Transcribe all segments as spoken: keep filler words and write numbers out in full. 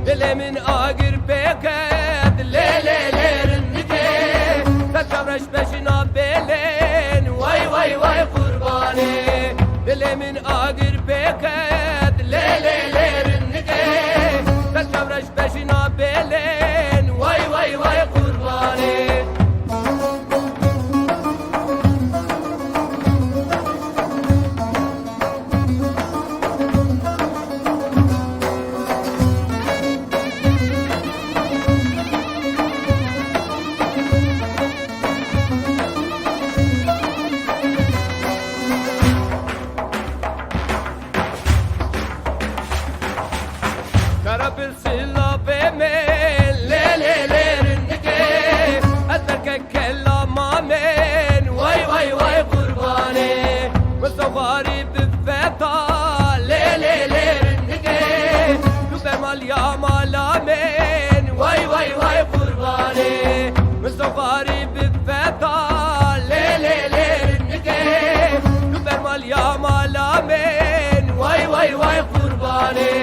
Dilê min agir pê ket, lê, lê, lê, rindikê. Ser çavreş beşîna bêlên, way, way, way, qurbanê. Dilê min agir pê ket, lê, lê, lê, rindikê. Ser çavreş beşîna bêlên, way, way, way, qurbanê. Kara bir Silavê min, lê, lê, lê, rindikê. Ez berke kelama min, way, way, way, qurbanê. Min soxarî bi feta, lê, lê, lê, rindikê. Tu bermal ya mala min, way, way, way, qurbanê. Min soxarî bi feta, lê, lê, lê, rindikê. Tu bermal ya mala min, way, way, way, qurbanê.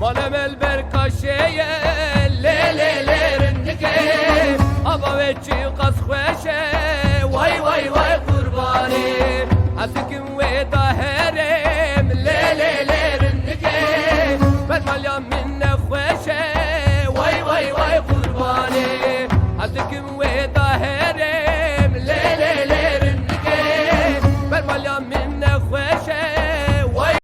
Mala me li ber kaşê ye, lê, lê, lê, rindikê. Ava wê çiqas xweş e, way, way, way, qurbanê. Ez dikim wê de herêm, lê, lê, lê, rindikê. Bermaliya min ne xweş e, way, way, way, qurbanê. Ez dikim wê de herêm, lê, lê, lê, rindikê. Bermaliya min ne xweş e, way.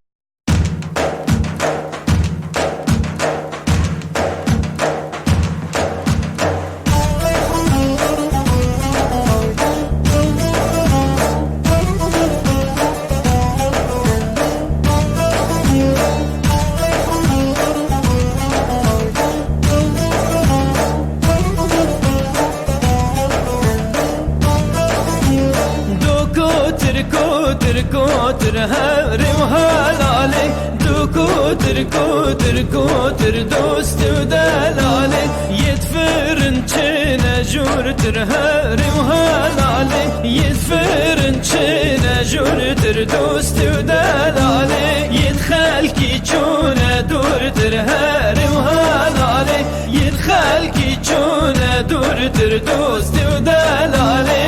Du kotir, kotir, kotir, hevrê û helalê. Du kotir, kotir, kotir, dostê û delalê. Yê di firin çêne jûrtir, hevrê û helalê. Yê di firin çêne jûrtir, dostê û delalê. Yê di xelkî çûne dûrtir, hevrê û helalê. Yên xelkî çûne dûrtir, dostê û delalê.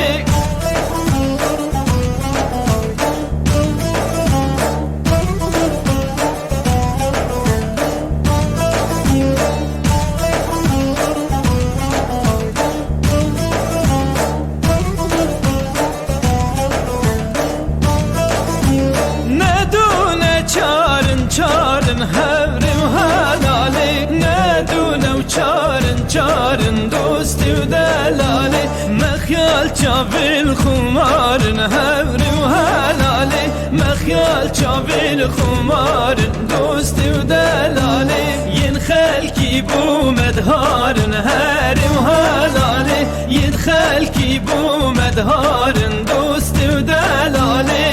Ne du ne çar in, çar in, hevrê û helalê. Ne du ne û çar in, çar in, dostê û delalê. Mexyal çavê li xumar in, hevrê û helalê. Mexyal çavê li xumar in, dostê û delalê. Yên xelkî bo me dihar in, herê û helalê. Yên xelkî bo me dihar in, dostê û delalê.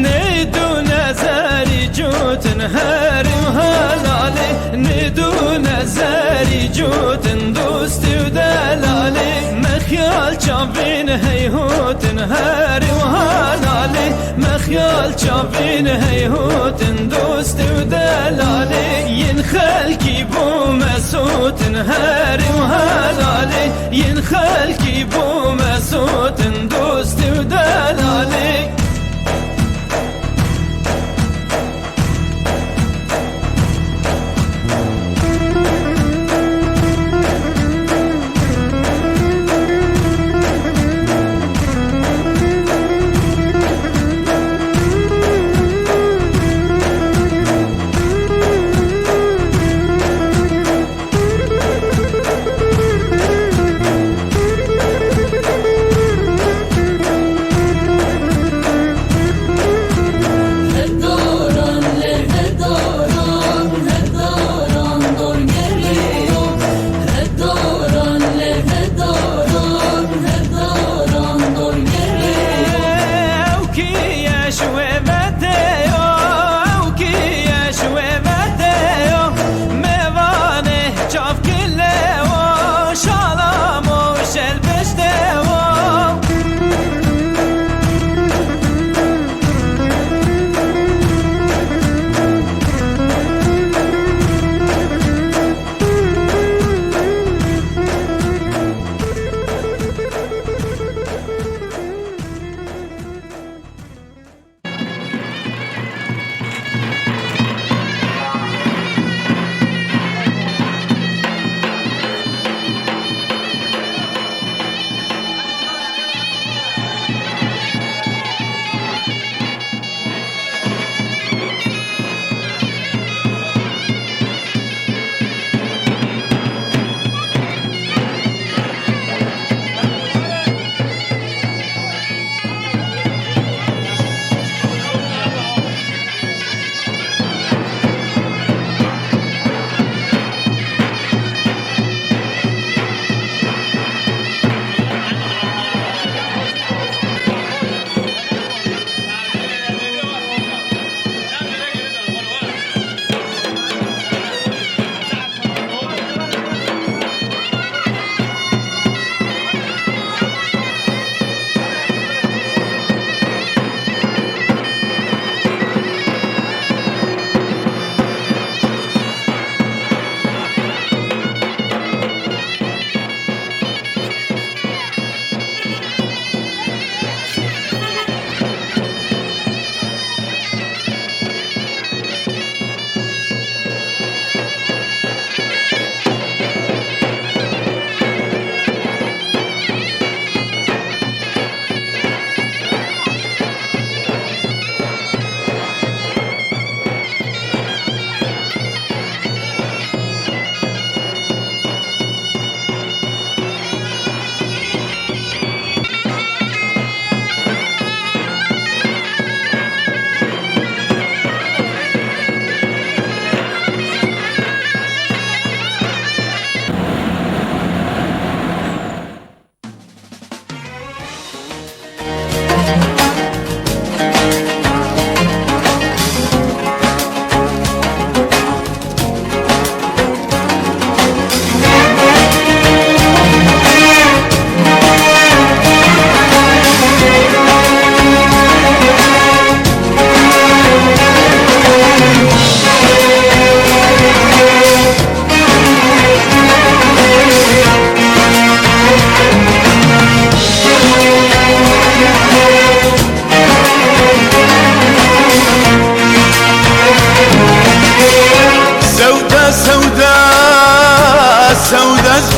Nê du nezerî cutin, herê û helalê. Nê du nezerî cutin, dostê û delalê. Mexyal çavên heyhutin, herê û helalê. Mexyal çavên heyhutin, dostê û delalê. Yên xelkî bo me sotin, herê û helalê. Yên xelkî bo me sotin, dostê û delalê.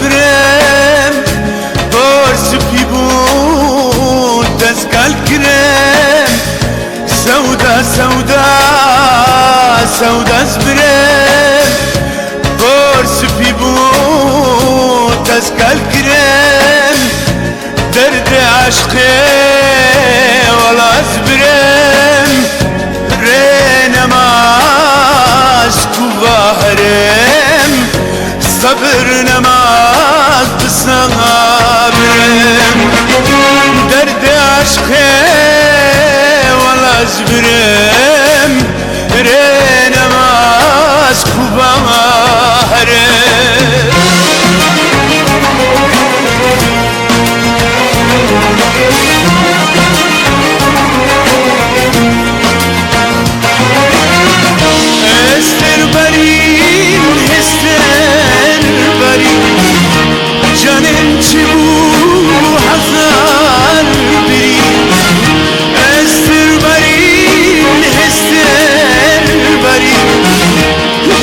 Birem, bor spî bû, dest kal kirem. Sewda, sewda, sewda ez birem. Bor spî bû, dest kal kirem. Derdê aşqê wela ez birem. Rê nema ez kuva herem. Sebir nema ez bi sabirem. Derdê aşqê wela ez birem. Rê nema ez kuva herem. Hêster barîn, hêster barîn, canên çi bû hezar birîn. Hêster barîn, hêster barîn,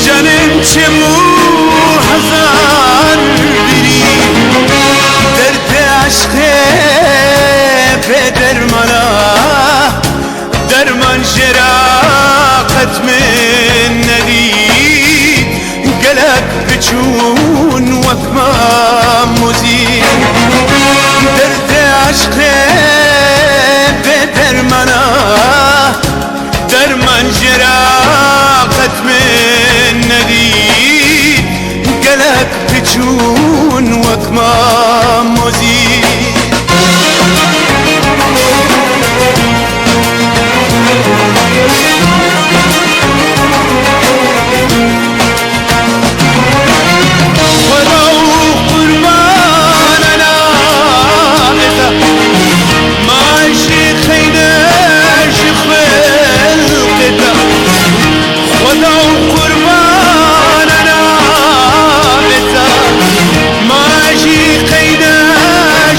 canên çi bû hezar birîn. Derdê aşqê bê dermana. Derman jê re qet min nedît, gelek piçûn wek mamozî. Derdê aşqê bê dermana, derman jê re qet min nedît. Gelek piçûn wek mamozî. Xweda û qurbana navê te, ma jî xeyne ji xelqê te. Xweda û qurbana navê te, ma jî qeyde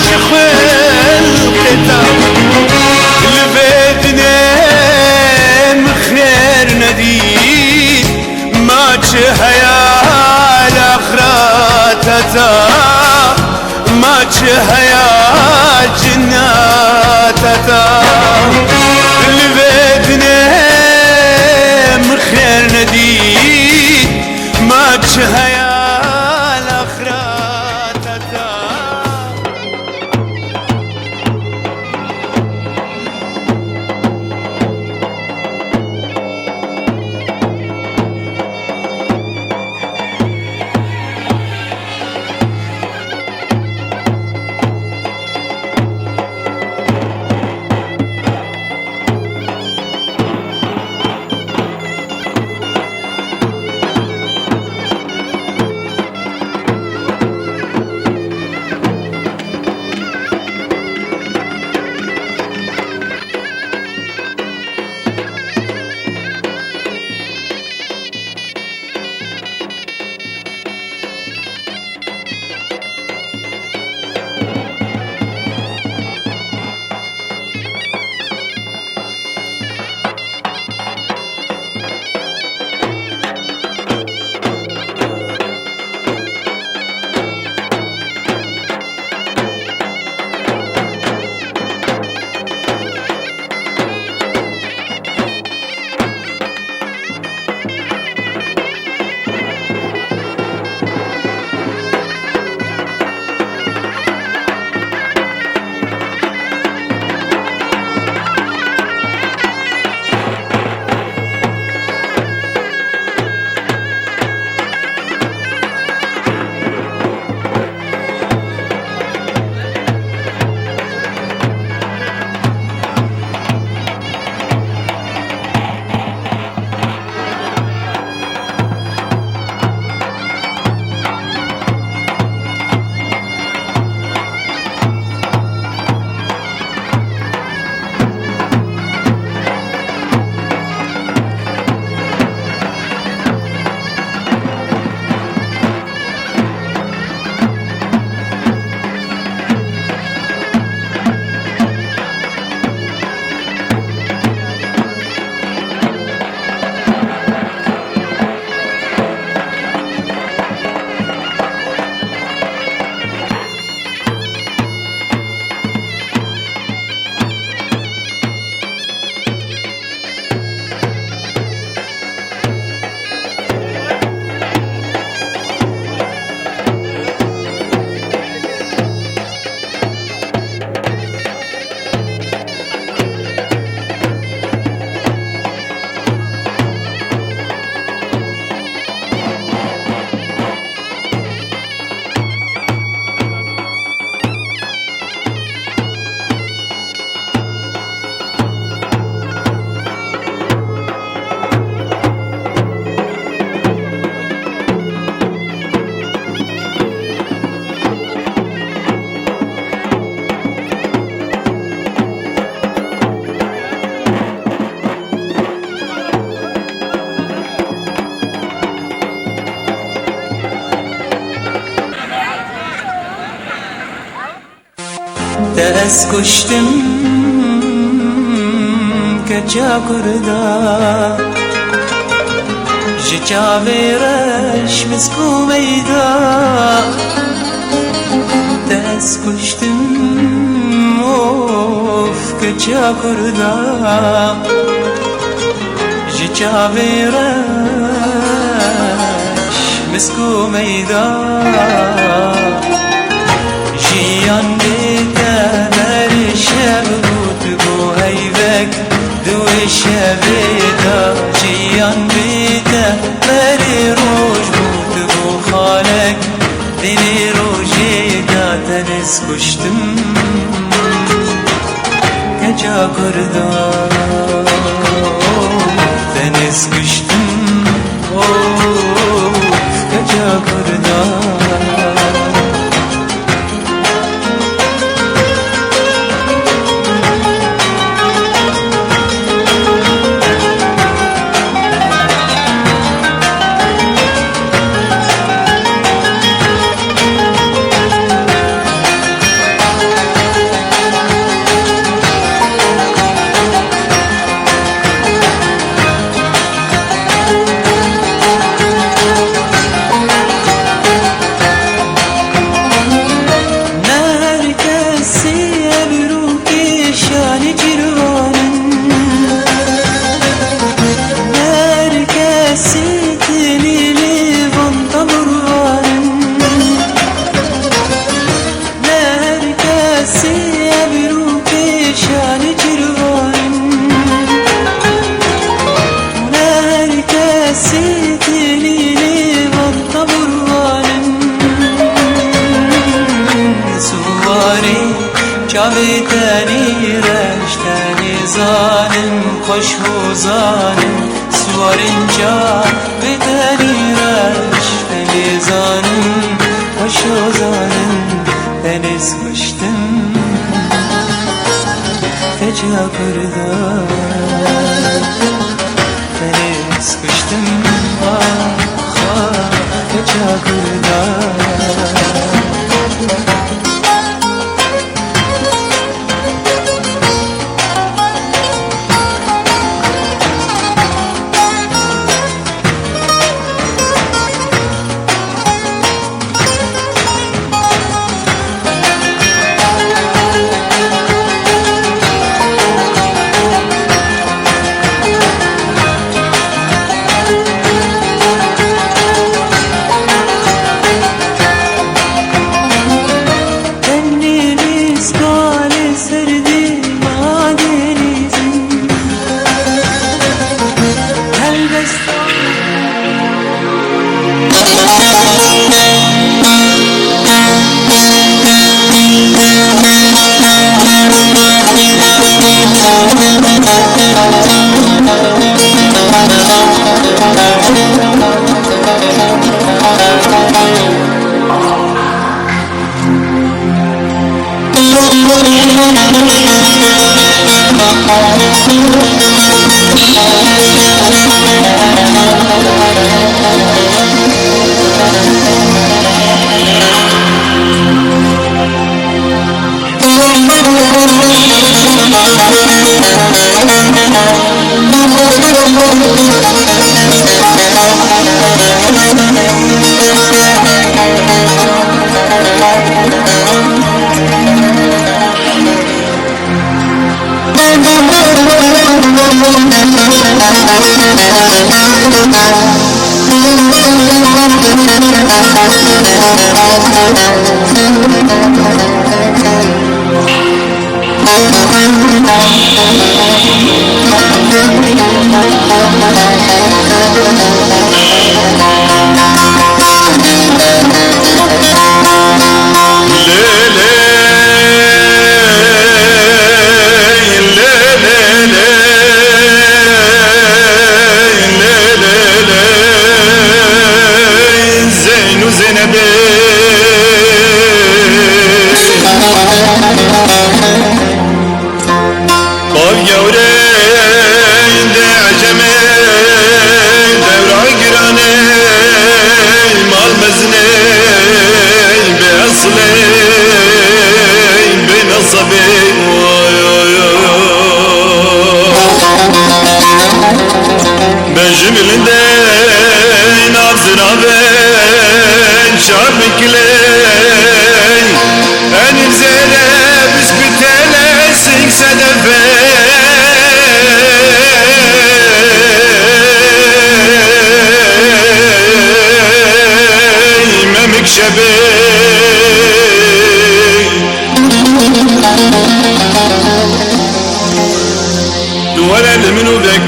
ji xelqê te. Li vê dinê min xêr nedît, ma çi heya li axireta te. Ma çi heya cinneta te, li vê dinê min xêr nedît. Ma çi heya li axireta te. Te ez kuştim keça kurda, ji çavê reş misk û meyda. Te ez kuştim, of, keça kurda, ji çavê reş misk û meyda. Jiyan bê te berê şev bû, tu bû heyvek di wê şevê de. Jiyan bê te berê roj bû, tu bû xalek di vê rojê de. Tenê ez kuştim keça kurda, tenê ez kuştim, oh, keça kurda. Ne her kesî ebrû kêşanî cîrvan in, ne her kesî tenê lêvan temirvan in. Ne her kesî ebrû kêşanî cîrvan in, ne her kesî tenê lêvan temirvan in. Siwarê çavê tenê reş, tenê zanim xweş hozan in. Siwarên çavê tenê reş, tenê zanim xweş hozan in. Tenê ez kuştim keça kurda, tenê ez kuştim, ah, ah, keça kurda. Tenê nîskalê serdê ma denîzin. Helbesta.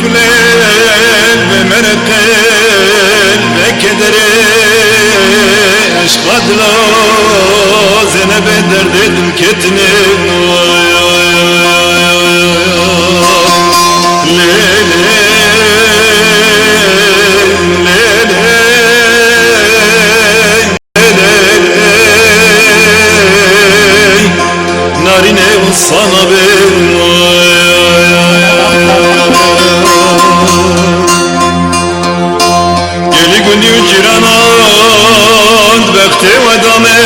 Kulê ve mereqê ve kederê eşqa dila Zeynebê derdê dil ketine. Lê, lê, lê, lê. Ey, narînê wisa nabe. Gelî gundî û cîranan bextê we dame,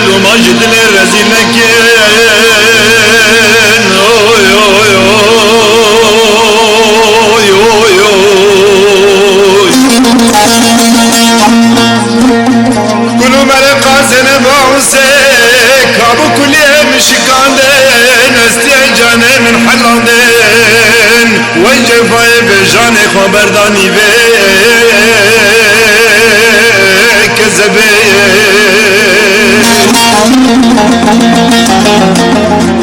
loma ji dilê rezîl nekin. Oy, oy, oy, oy, oy. Kul û mereqa Zeyneba Husê, kabû kuliyê min şikandin, hestiyê canê min helandin, wey cefayê vê janê xwe berdanî vê kezebê.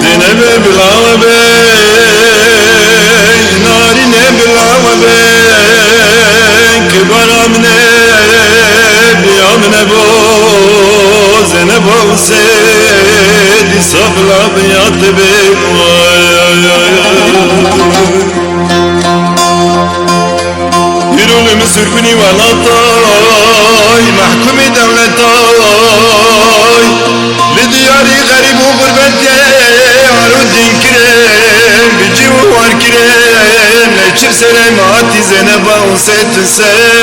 Zeynebê bila we be, narînê bila we be, kibara min e, biya min e bo, Zeyneba Husê, dîsa bila biya te be. Hîrûlê min sirkunî welatay, mehkumî dewletay, li diyarî xerîb û xurbetê, ar û dîn kirin, bi cî û war kirin, neçir serê me hatî Zeyneba Husê tu sebebe.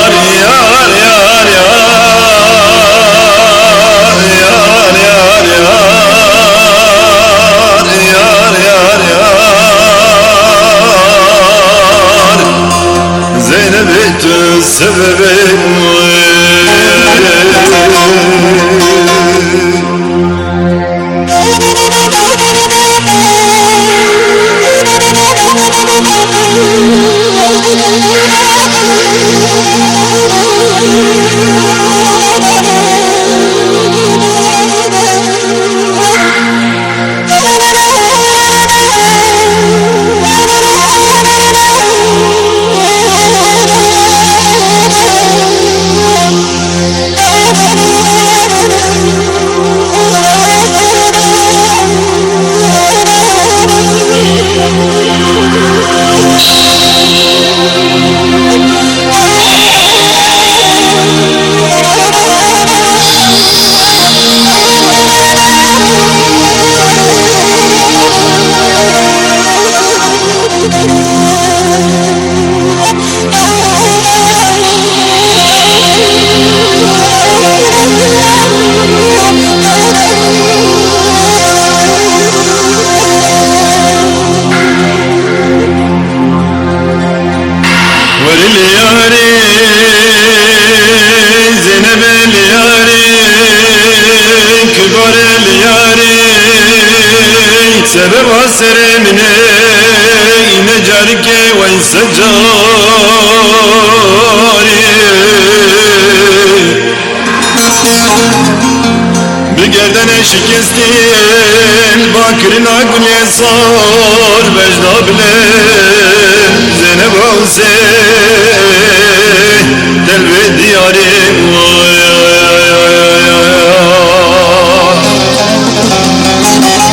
Yar, yar, yar, yar. Yar, yar, yar. Yar, yar, yar. Zeynebê tu sebebê. Were li yarê, Zeynebe li yarê, kibare li yarê, sebeba serê min e, îne carike wey sed carê. Bi gerdenê şikestî, li ba kirina gulê sor, bejna bile Zeyneba Husê, telvê diyarê.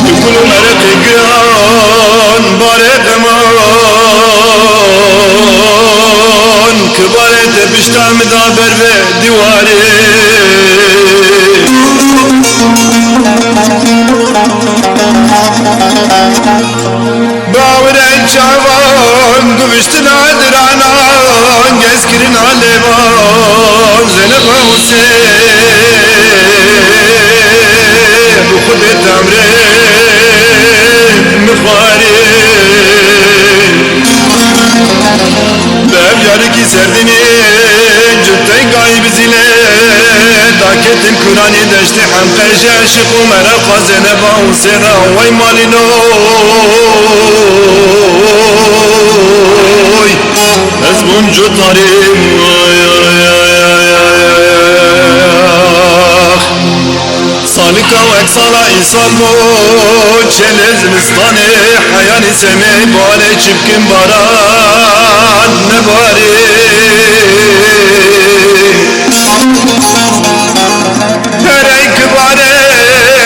Bi kul û mereqê giran, barê qeman, kibarê te pişta min da ber ve dîwarê. Bawire çavan, guviştina diranan, gezkirina lêvan, Zeyneba Husê, bi xwe bê temrê min xwarê. Bi ev yarikî serdînê, cutey gayî bi zîlê, daketin kuranê deştê hemqê ji eşiq û mereqa Zeyneba Husê re wey malînoy. Ez bûm cutarê. Sal bo çelê zivistanê, heyanî semê balê çipkin baran nebarê. Herey kibarê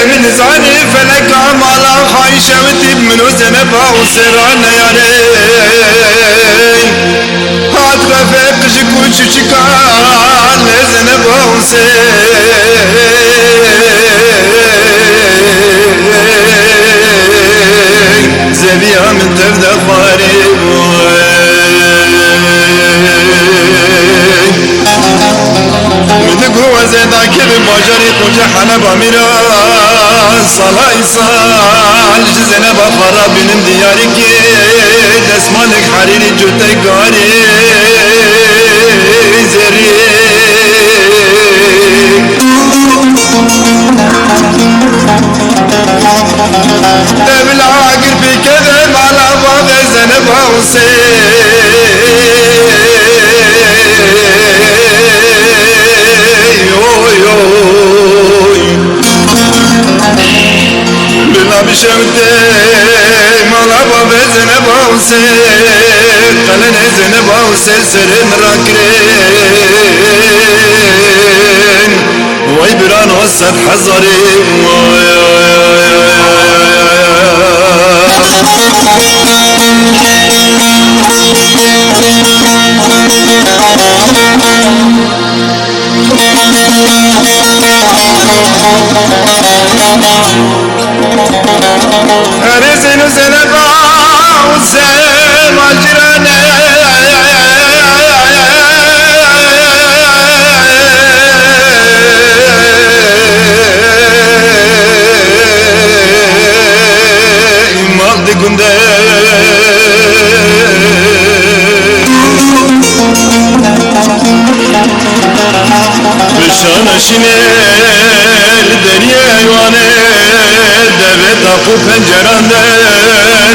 min zanî feleka mala xayî şewitî bi min û Zeneba û sêra neyarê. Hat refê qijik û çûçikan lê Zeneba û sê. Zeviya min tev de xwarî bû. Min digo ez ê dakevim bajarê Qunce Heleba mîra sala îsal ji Zeneba xwe re bînim diyarîkê desmalek herîrî coteykarê zerî. Tevla agir pêkeve mala bavê Zeneba û sê. Oy, oy. Bila bişewte mala bavê Zeneba û sê. Qelenê Zeneba û sê serê min rakirin. Vay birano sed hezarî, vay. Erê Zeyno Zeneba û Sema Cirane. Mal di gunde. Şana şînê li deriyê eywanê, devê taq û penceran de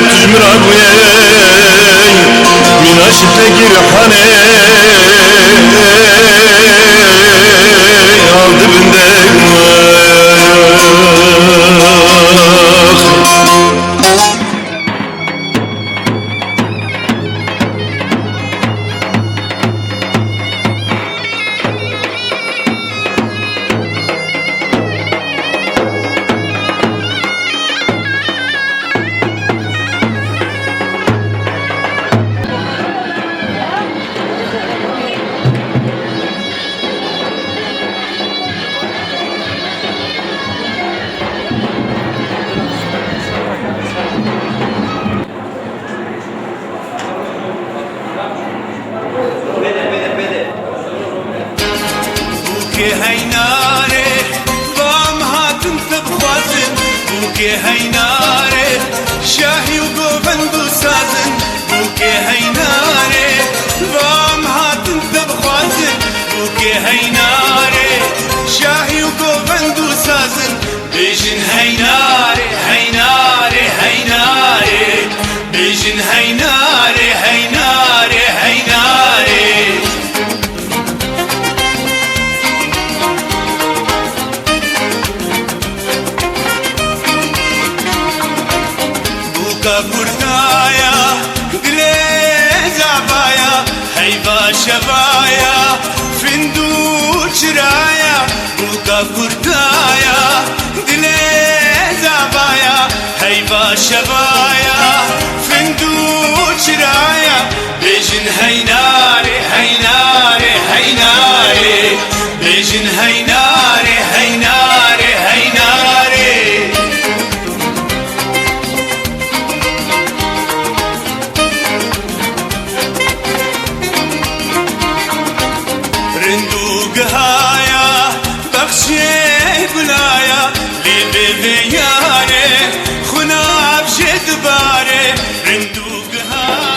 tu ji min re bûyê. Mîna şiftekî rihanê, al di bin deng. Bûkê heynarê, va em hatin te bixwazin. Bûkê heynarê, şahî û govend û sazin. Bûkê heynarê, va em hatin te bixwazin. Bûkê heynarê, şahî û govend û sazin. Bêjin heynarê, heynarê, heynarê. Bêjin heynarê, heynarê, heynarê. Bûka kurdaya, dilê zavaya, heyva şevaya, find û çiraya. Bûka kurdaya, dilê zavaya, heyva şevaya, find û çiraya. Bêjin heynarê, heynarê, heynarê. Bêjin heynarê, heynarê, heynarê. Rind û gihaya, bexşê gulaya, lê bê vê yarê, xwina ev jê dibare. Rind û gihaya.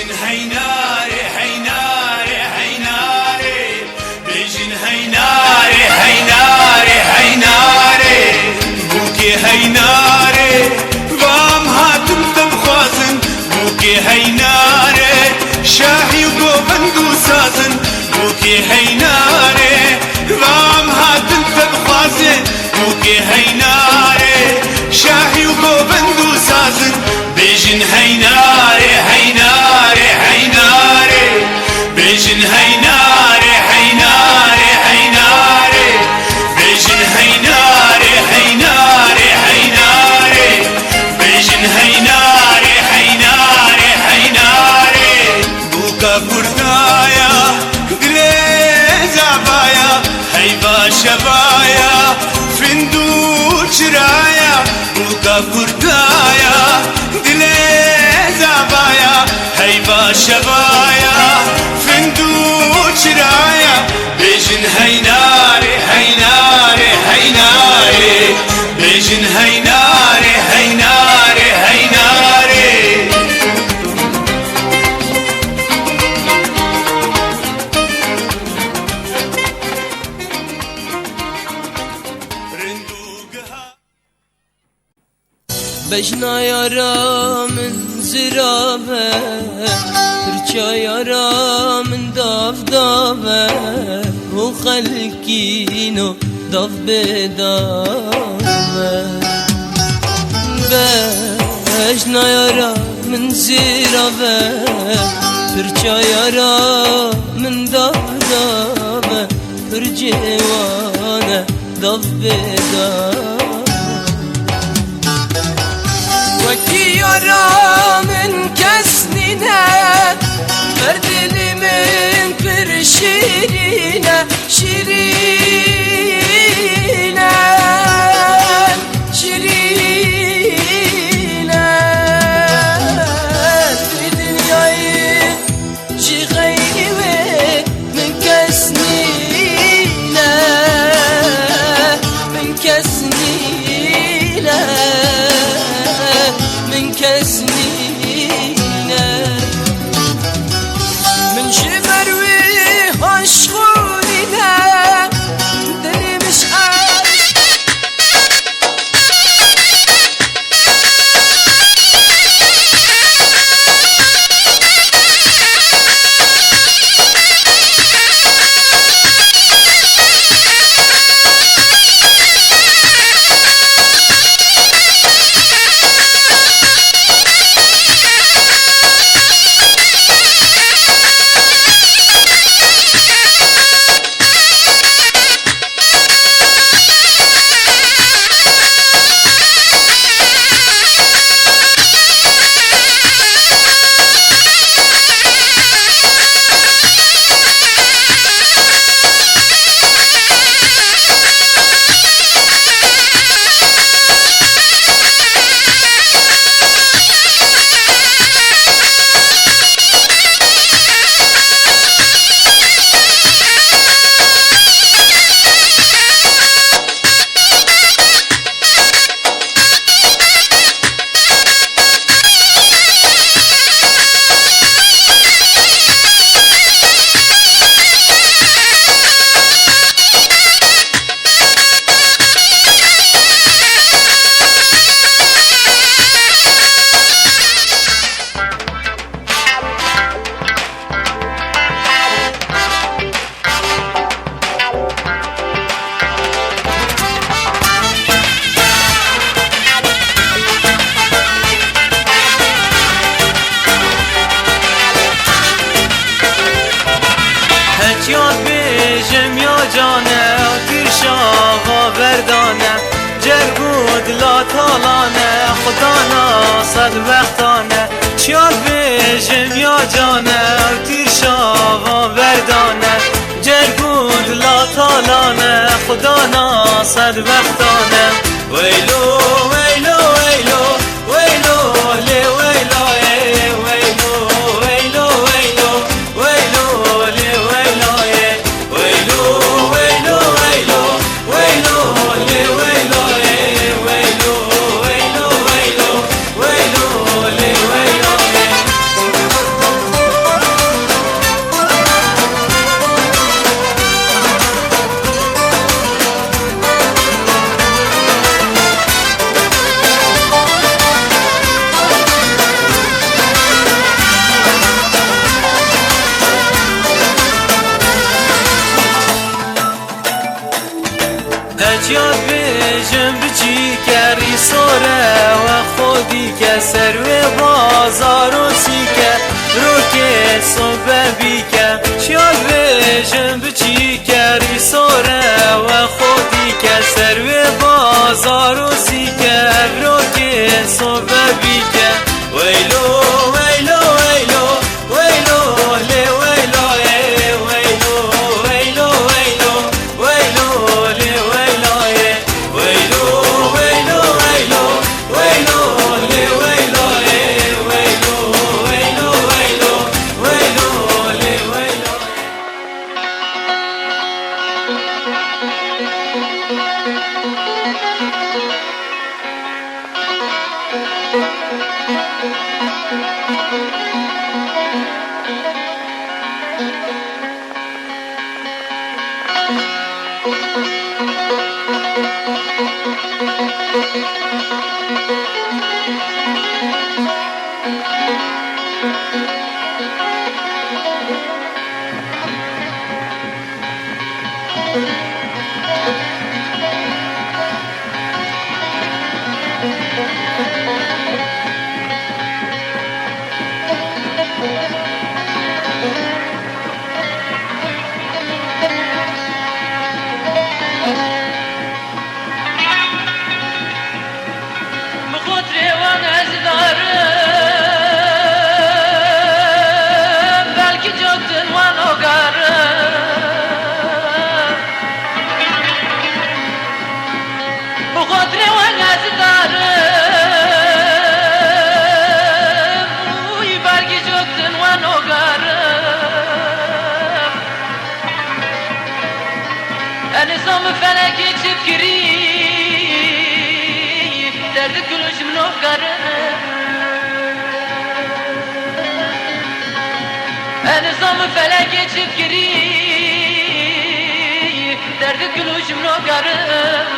Heynarê, heynarê, heynarê. Bêjin heynarê, heynarê, heynarê. Bûkê heynarê, vam hatin te bixwazin. Bûkê heynarê, şahî û govend û sazin. Bûkê heynarê, vam hatin te bixwazin. Bûkê heynarê, şahî û govend û sazin. Bêjin heynarê, heynarê, heynarê. Bêjin heynarê, heynarê, heynarê. Bêjin heynarê, heynarê, heynarê. Bêjin heynarê, heynarê, heynarê. Bûka kurdaya, dilê zavaya, heyva şevaya, findû çiraya. Bûka kurdaya, dilê zavaya, heyva şevaya, findû çiraya. Bêjin heynarê, heynarê, heynarê. Bêjin heynarê, heynarê, heynarê. Bejna yara min zirav e, pirça yara min dav dav e, û xelkîno dav bê dav e. Bejna yara min zirav e, pirça yara min dav dav e, pir cêwan e. Dav bê dav. Wekî yara min kes nîne, ber dilî min pir şîrîn e, şîrîn e, şîrîn e. Di dinyayê Ji xeyrî wê min kes nîne, min kes nîne, min kes nîne. Min ji ber wî aşqûnî ne, dilê min ji aşq Hetiya dibêjim ya cane, ew tîr şava verdane, cerg û dila talane, xwedana sed bextane. Çiya dibêjim ya cane, ew tîr şava verdane, cerg û dila talane, xwedana sed bextane. Weylo, weylo, weylo, weylo, lê weylo, ê, weylo, weylo, weylo, weylo, lê weylo, ê. Ser wê bazaro sîke, rokê sobe bîke, çiya dibêjin biçîke, rîsore we xwe dîke. Ser wê bazaro sîke, rokê sobe bîke. Weylo, weylo, weylo, weylo, lê weylo, ê, weylo, weylo, weylo, weylo, lê weylo, ê, weylo, weylo, weylo. Weylo, lê weylo, ê, weylo, weylo, weylo, weylo, lê weylo. Bi xotirê wan ez darim, belkî cotin wan ogarim. Bi xotirê wan ez darim, uy belkî cotin wan ogarim. Ez nizam felekê çi kirî, derdikilo ji min ogarim. Ez nizam felekê çi kirî, derdikilo ji min ogarim.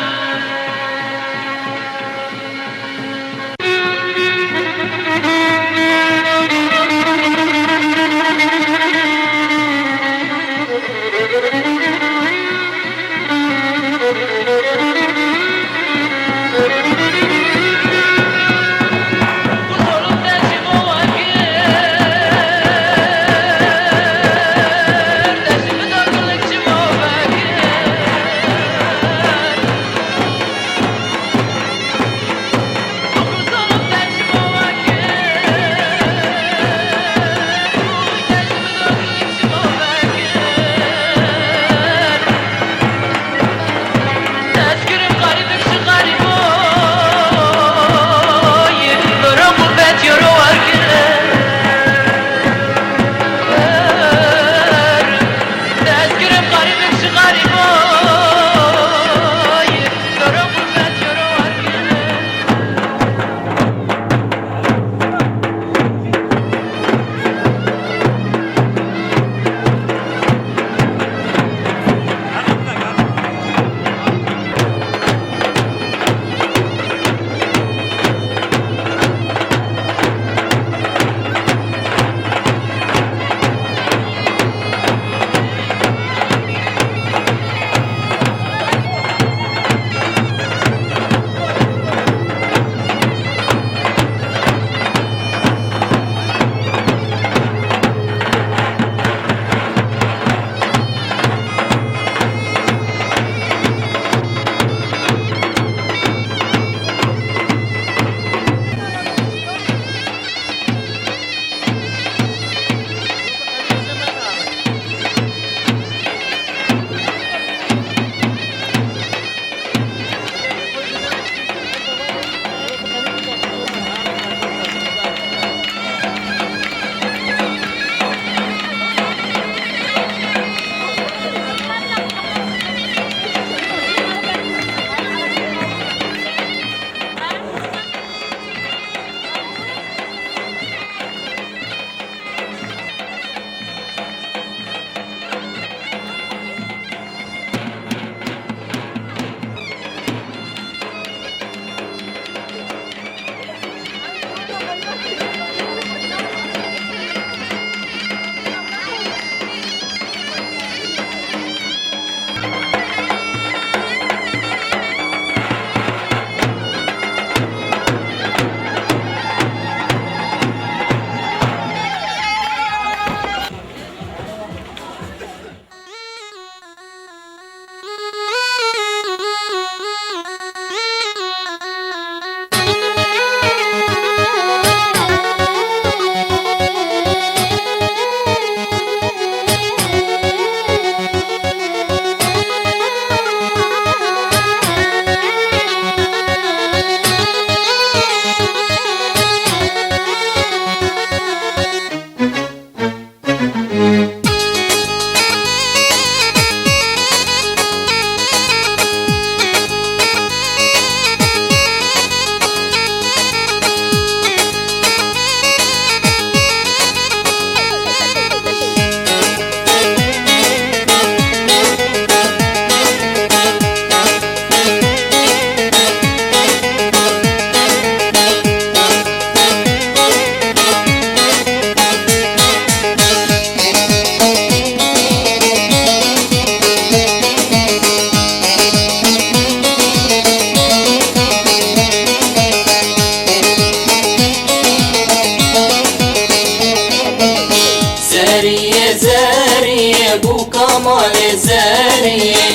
Zeriyê,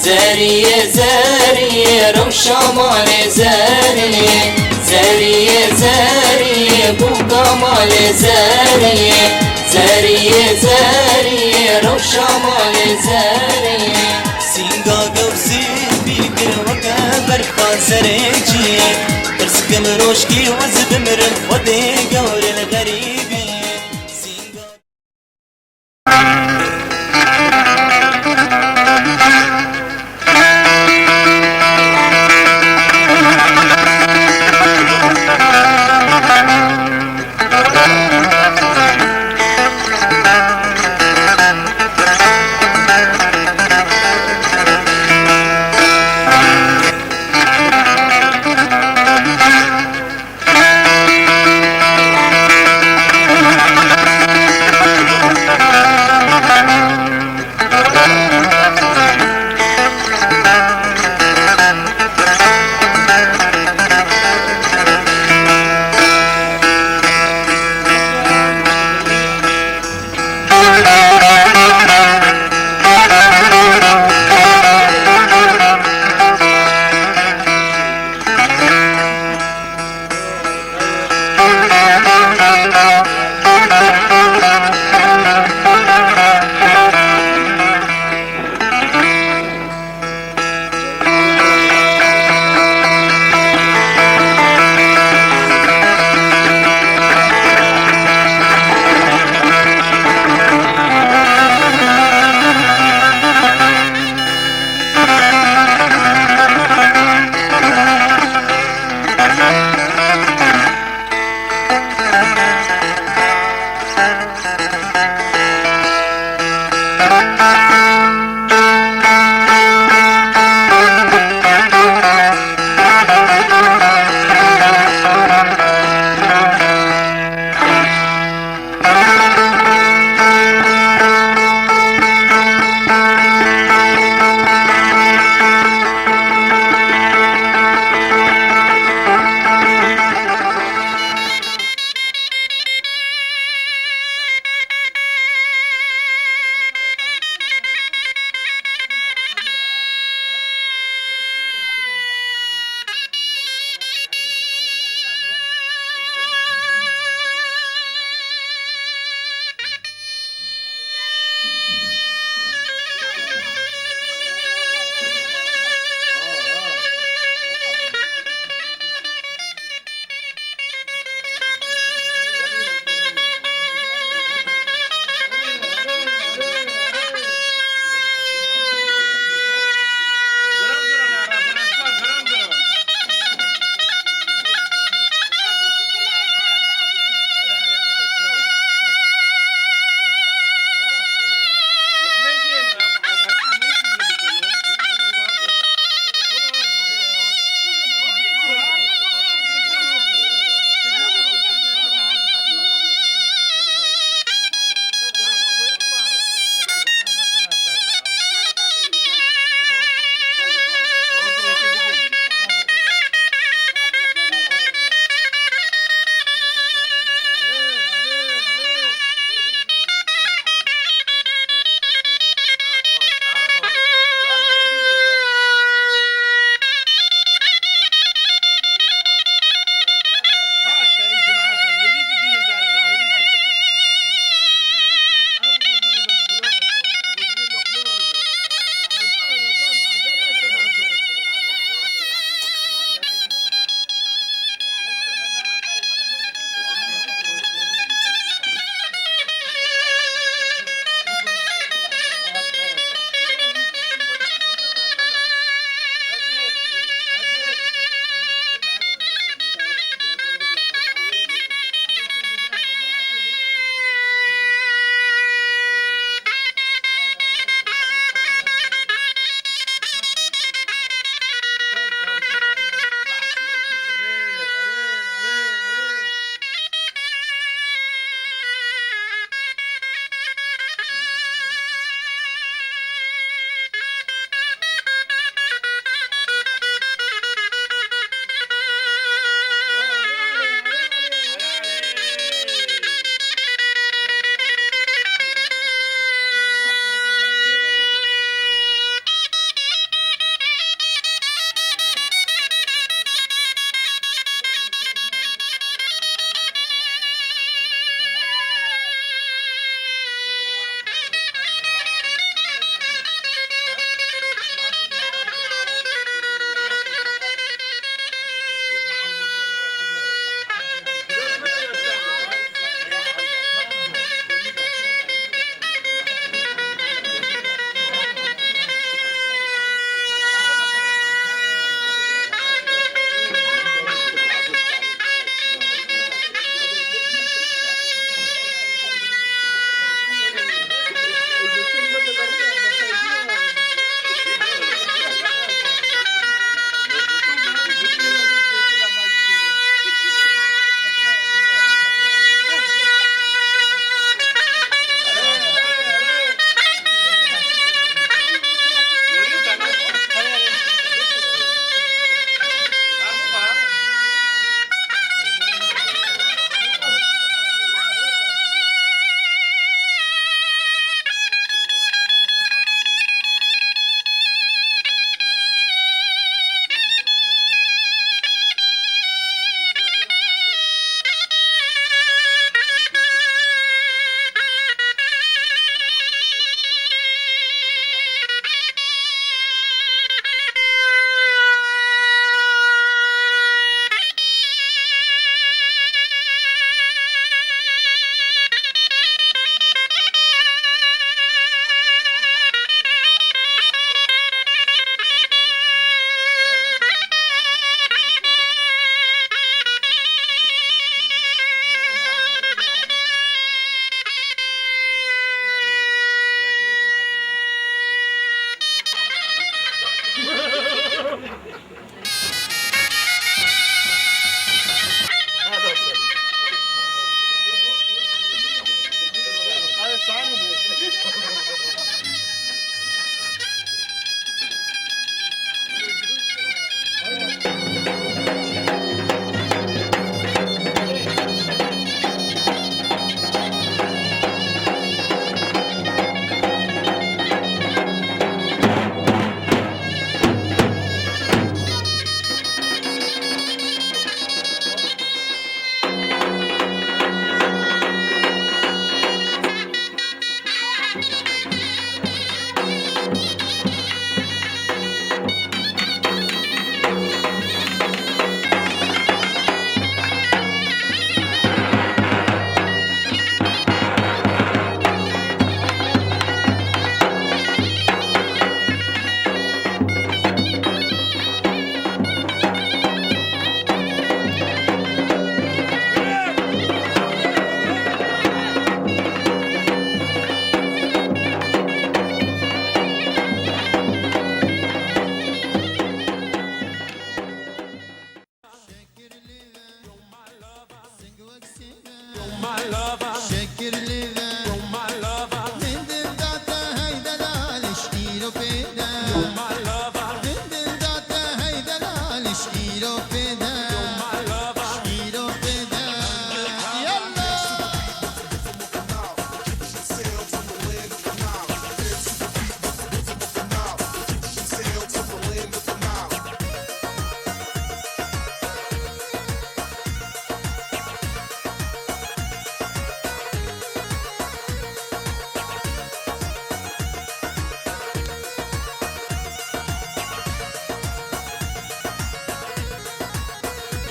zeriyê, zeriyê, rewşa malê zeriyê. Zeriyê, zeriyê, bûka malê zeriyê. Zeriyê, zeriyê, rewşa malê zeriyê. Sînga gewsî bî weke berfa serê cî. Pirs kim roşkî wez bimirim, Xwedê gewr li xerîbî. Sînga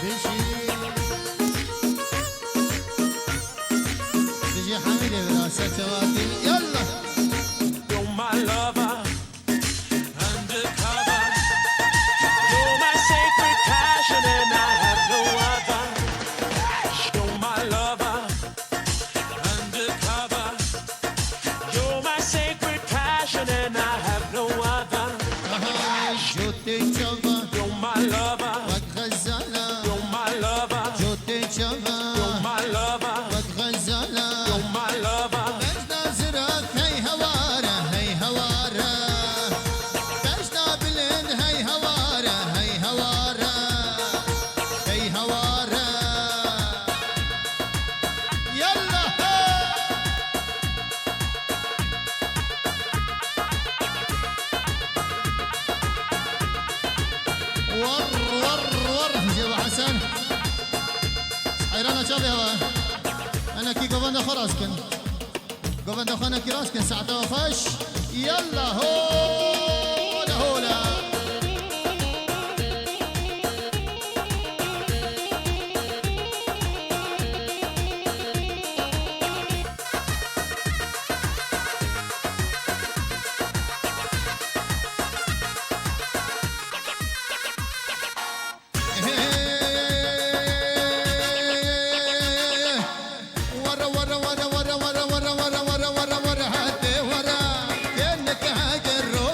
Bijî. Bijî Hemîdê vira ser çavatî. Yallah. You're my lover, undercover. You're my sacred passion and I have no other. You're my lover, undercover. You're my sacred passion and I have no other. Aha, jotê çava. You're my lover. Wek xezala. You're my lover. Jotê çava. You're my lover. Wek xezala. You're my lover. Bejna zirak hey heware, hey heware. Bejna bilind hey heware, hey heware. Hey heware. Yallah! War, war, war, Ceva Hesen. Heyrana çavê hewa. Enekî govenda xwe rast kin. Govenda xwe enekî rast kin. Saeta we xweş. Yallah, hola, hola. Were, were, were, hate were. Kêneke heger ro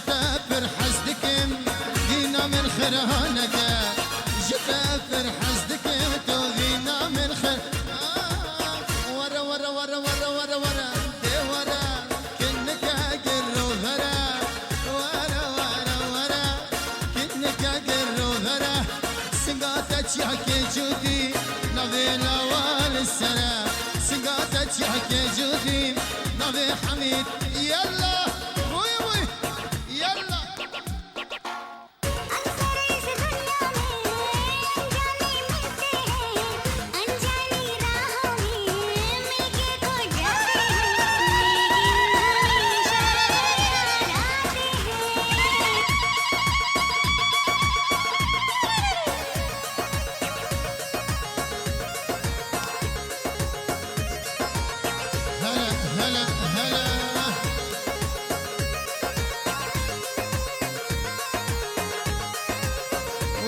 Te pir hez dikim, dîna min xirhaneke. Ji te pir hez dikim, tu dîna min xir-, Ah, were, were, were, were, were, were, dê were, kinike gir û vere. Were, were, were, kinike gir û vere. Singa te çiyakê cudî, navê lawa li sere. Singa te çiyakê cudî, navê Hemîd. Yella, bûy, bûy, yella. Hele, hele, hele.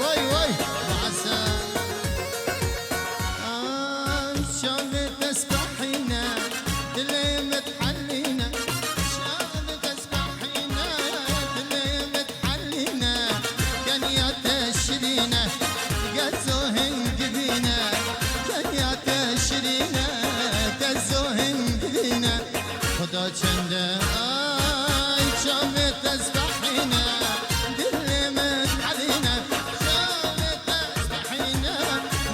Vay, vay. Asa. An çavê te spehîne, dilê min dihelîne. Çavê te spehîne, dilê min dihelîne. Keniya te şirîne, gezo hingivîne. Keniya te şirîne, gezo hingivîne. Xuda çende ay çavê te spehîne, dilê min dihelîne. Çavê te spehîne,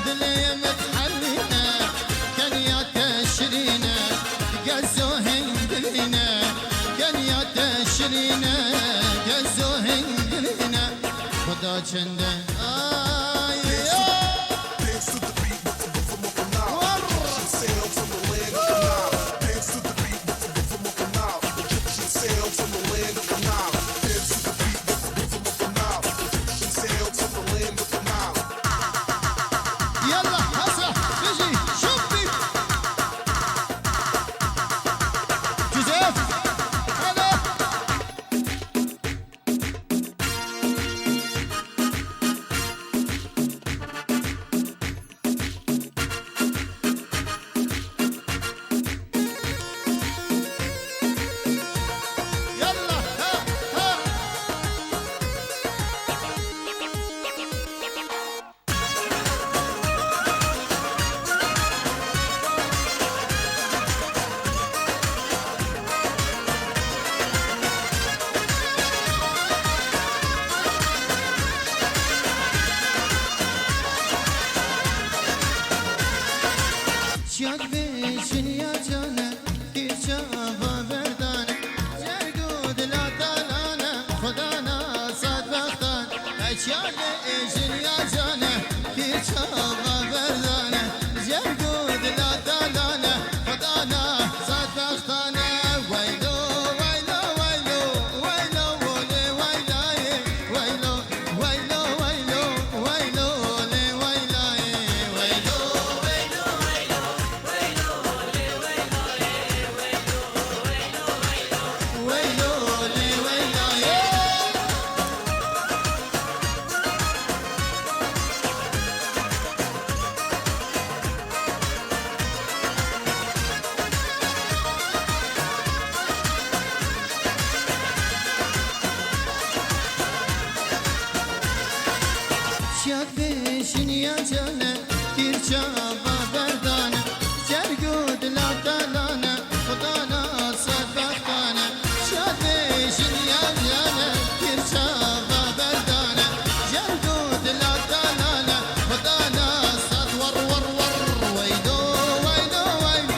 dilê min dihelîne. Keniya te şirîne, gezo hingivîne. Keniya te şirîne, gezo hingivîne. Xuda çende ay, ay. Yalla, hasa, bijî, şopî. Joseph, hele. Yalla, ha, ha. Çiya divê jinya cane, kîr çava berdane, cerg û dila talane, xwedana sed bextan. Çiya divê jinya cane, kîr çava berdane, cerg û dila talane, xwedana sed bextan. Weylo, weylo, weylo, weylo, wolê weylayê, weylo, weylo, weylo, weylo, lê weylayê, weylo, weylo, weylo, weylo, lê weylayê, weylo, weylo, weylo, weylo, lê weylayê. Çiya divê jinya cane, kîr çava berdane, cerg û dila talane, xwedana sed bextane. Çiya divê jinya cane, kîr çava berdane, cerg û dila talane, xwedana sed wer, wer, wer. Weylo, weylo, weylo,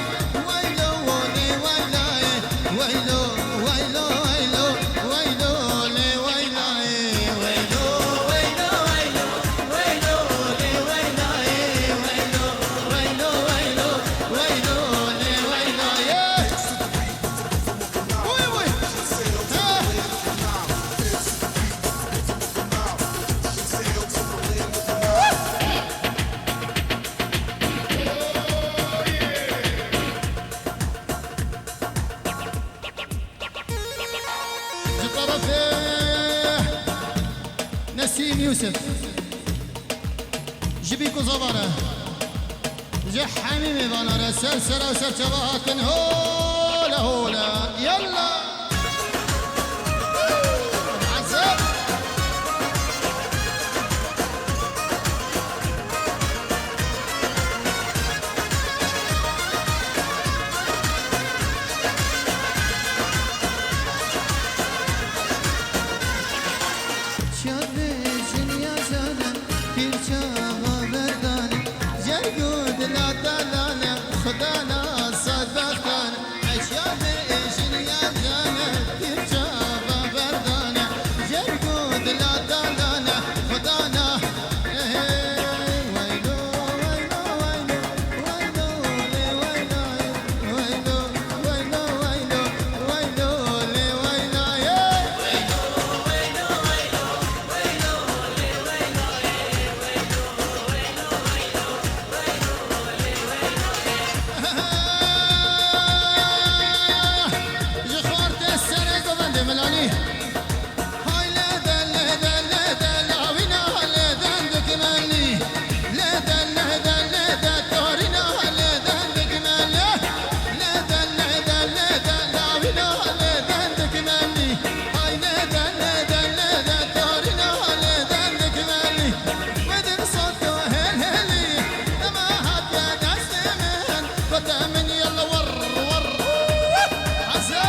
weylo, wolê weylayê, weylo, weylo, weylo, weylo, lê weylayê, weylo, weylo, weylo, weylo, lê weylayê, weylo, weylo, weylo, weylo, lê weylayê. Oy, oy. Ji terefê Nesîm Yûsif. Ji Bîk û Zavan e. Ji hemî mêvanan re ser sera û ser çava hatin. Hola, hola. Yalla. Pîr çava berdane, cerg û dila dalane, Xuda na sadaxane, eşya bêjin ya cane, pîr çava berdane, cerg û dila dalane, Xuda na, hey, hey, weylo, weylo, weylo, weylo, lê weylo, weylo, weylo, weylo, weylo, lê weylo, hey. Ji xortê serê govendê milanî. Hay lê de, lê de, lê de, lawîna lê de dikmenî. Lê de, lê de, lê de, torîna lê de dikmenî. Lê de, lê de, lê de, lawîna lê de dikmenî. Ay lê de, lê de, lê de, torîna lê de dikmenî. Wedin soto hel helî, dema hatiye destê min, gote min yalla war, war. Heze.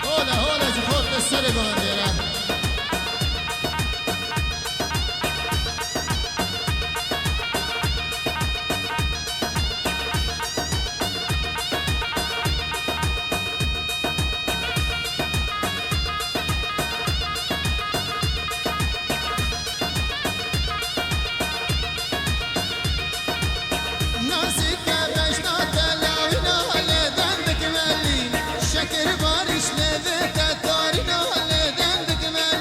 Hole, hole, ji xortê serê govendê re. Nazike beşna te lawîna lê de dikmelî. Şekir barîş lê de te torîna lê de dikmel.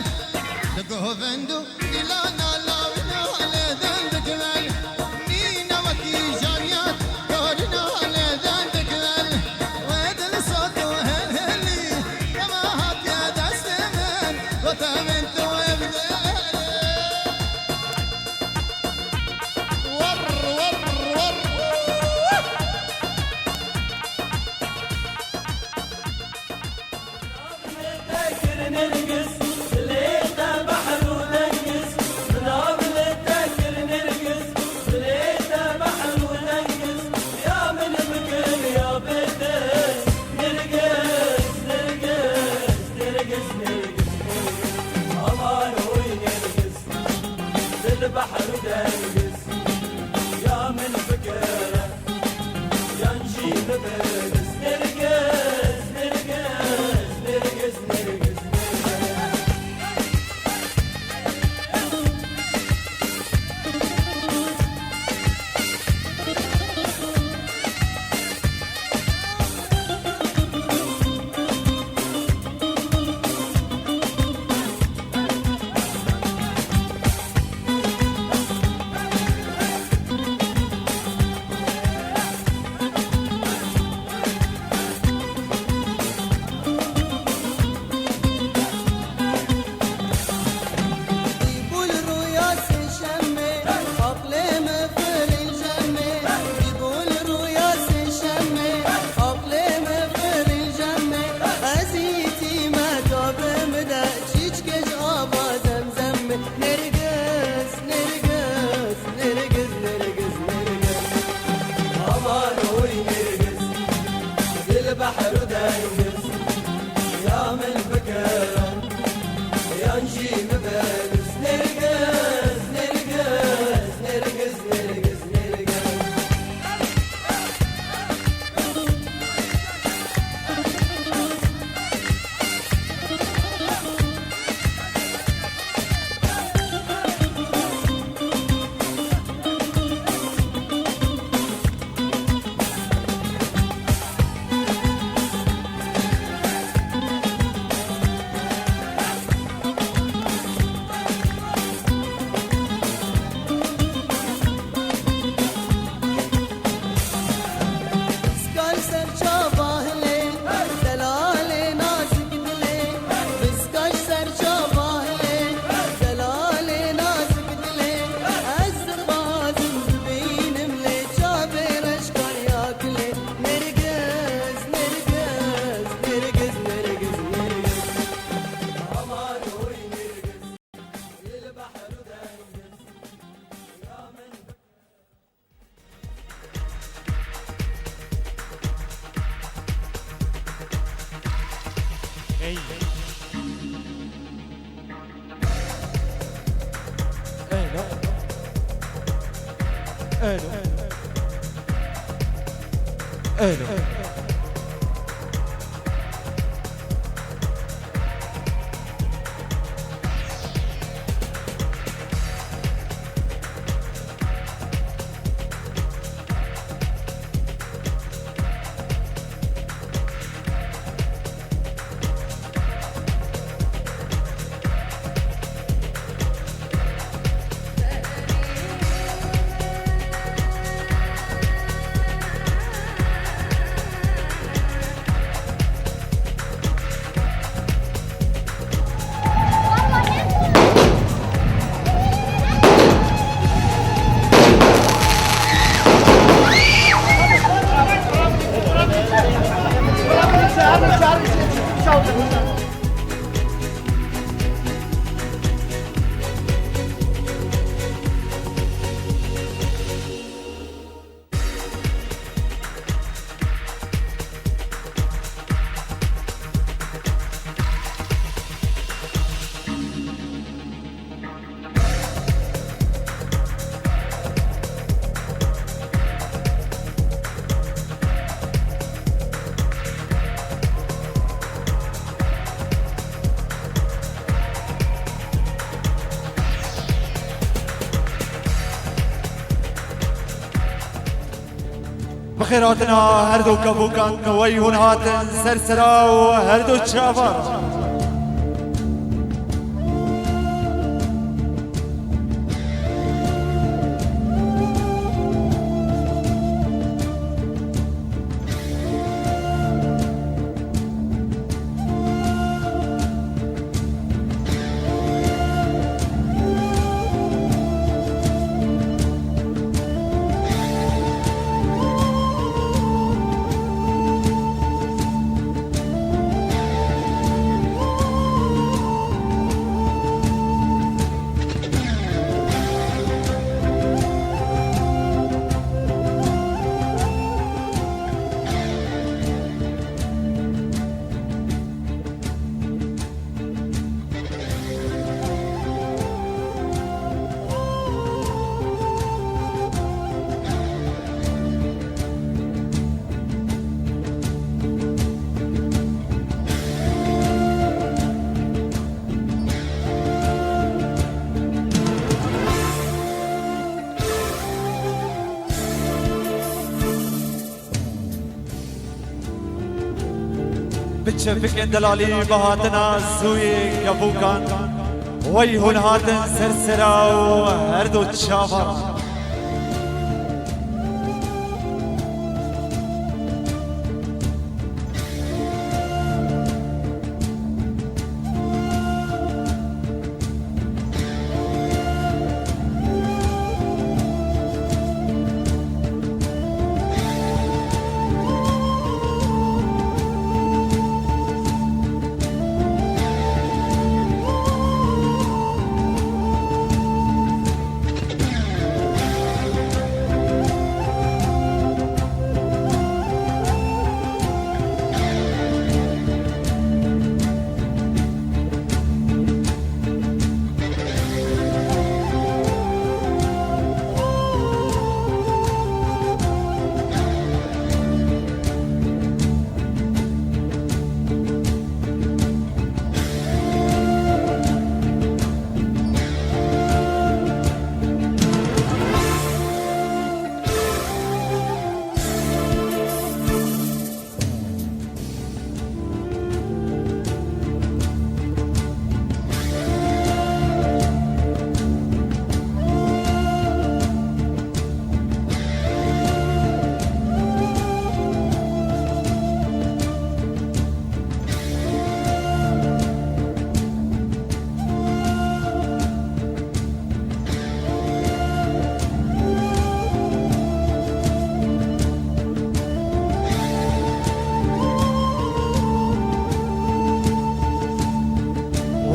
Li govend û dîlana lawîna lê de dikmel. Nîne wekî janiyat torîna lê de dikmel. Wê dil sot û hel helî, dema hatiye destê min, gote min tu evdê. War, war, war. Li behr û dergiz ya min bikire, yan jî bibiris. Nirgiz, nirgiz, nirgiz, nirgiz, nirgiz. Elo. Elo. Bi xêr hatina her du kevokan, wey hûn hatin ser sera û her du çavan. Bi çevikên delalî bi hatina zûyê kevokan, wey hûn hatin ser sera û her du çavan.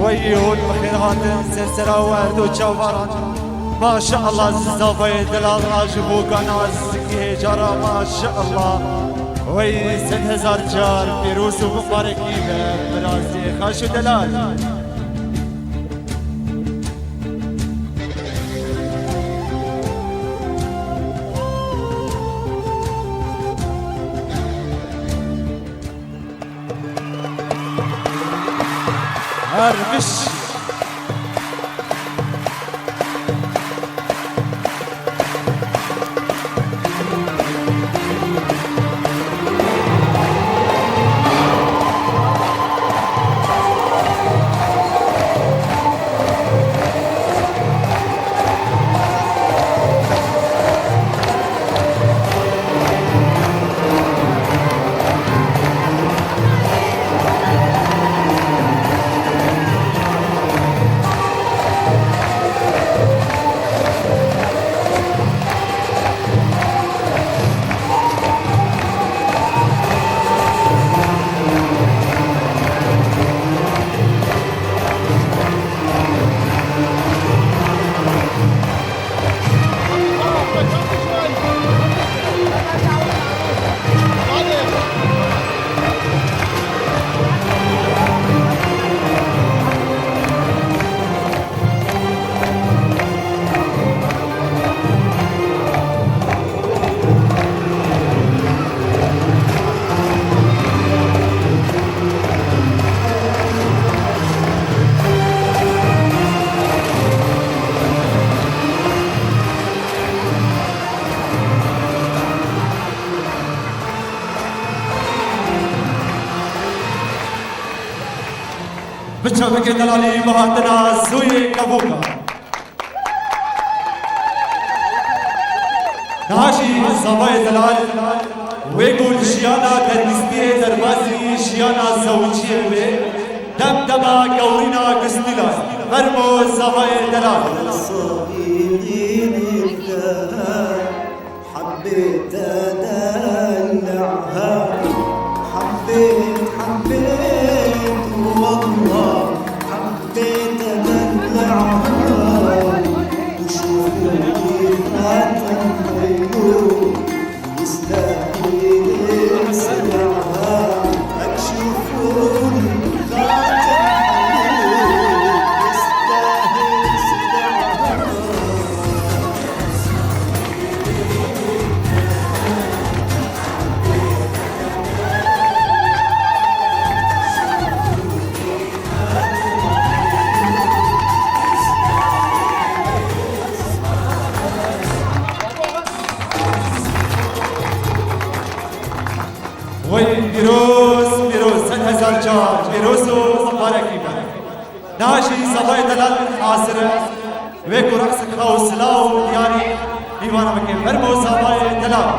Wey hûn bi xêr hatin ser sera û her du çavan. Maşallah, zizavayê delal ra ji bo gana zikî hêca ra, maşallah. Wey sed hezar car pîroz û mibarekî be, birazê xaş û delal. Derviş. Bi çavekê delalî bi hatina Zoyê Kevoka. Niha jî Zavayê Delal, wê ku li jiyana derwîstiyê derbasî jiyana zewiciyê bibe, dem dema gewrîna gustîlan. Fermo Zavayê Delal. حبيت أدلعها، حبيت، حبيت والله، حبيت أدلعها. وشوفوا كيف أتم عيون، يستاهل يسمعها. شوفوا كيف أتم عيون، يستاهل يسمعها. Wey pîroz, pîroz, sed hezar car pîroz û mibarekî be. Niha jî Zavayê Delal hazir e. Wê ku reqsek xwe û silav û diyarî mîvana bike. Fermo Zavayê Delal.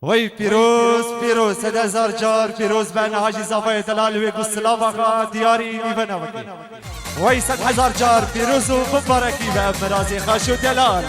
Wey pîroz, pîroz, sed hezar car pîroz be, niha jî Zafayê delal wê ku silava xwe diyarî nîve navekê. Wey sed hezar car pîroz û bibarekî be mirazê xweş û delal.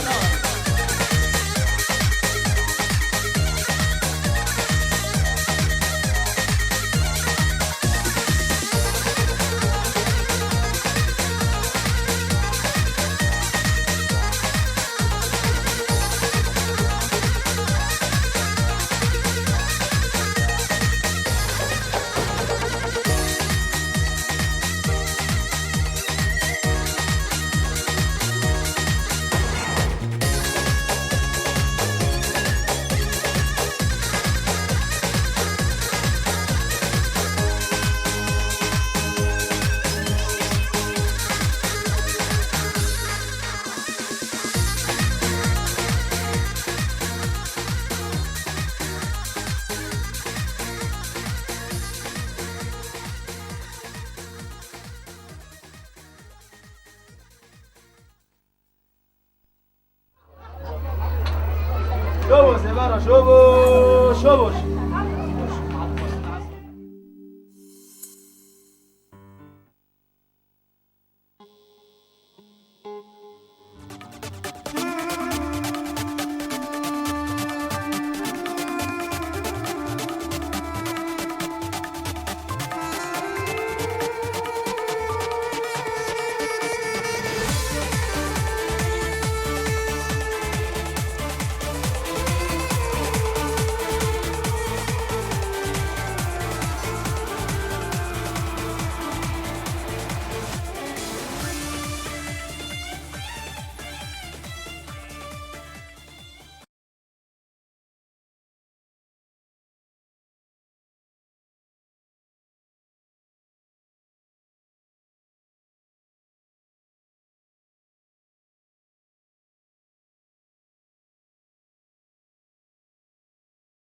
Şovo, Sevara, şovo, şovo.